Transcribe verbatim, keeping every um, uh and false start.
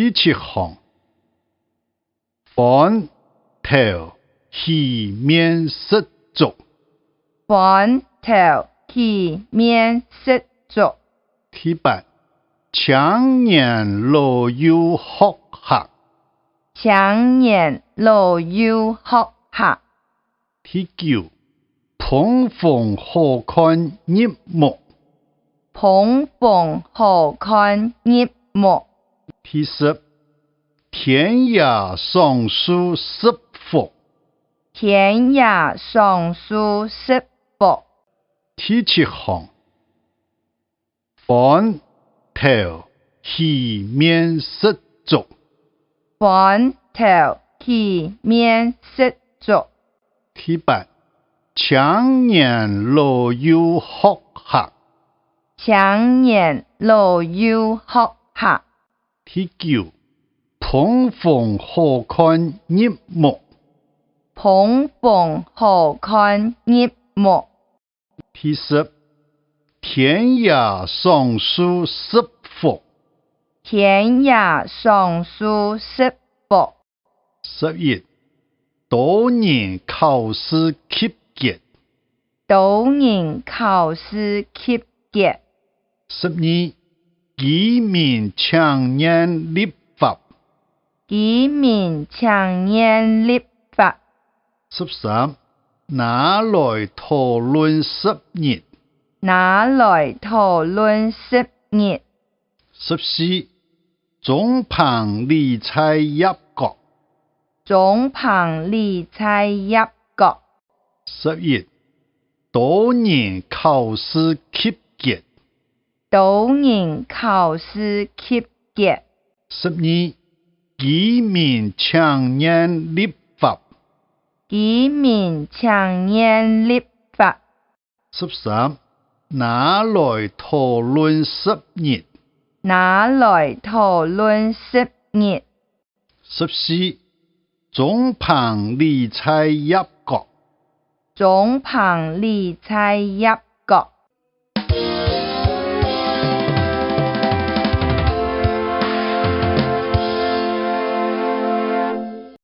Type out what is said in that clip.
第七項， 翻頭去面食粥。翻頭去面食粥。第八，青年老幼學客。青年老幼學客。第九， 碰風好看日暮。碰風好看日暮。第十，田野桑樹十幅。田野桑樹十幅。第七項， 翻頭去面食粥。翻頭去面食粥。第八，青年老幼學客。青年老幼學客。第九，碰風好看日暮。碰風好看日暮。 第十，田野桑樹十幅。田野桑樹十幅。十一，多人考試及格。多人考試及格。十二，居民請願立法。居民請願立法。十三，拿來討論十日。拿來討論十日。十四，中朋里在葉角。中朋里在葉角。十一，多人考試及格。多人考試及格。十二，居民請願立法。居民請願立法。十三，拿來討論十日。拿來討論十日。十四，中朋里在葉角。中朋里在葉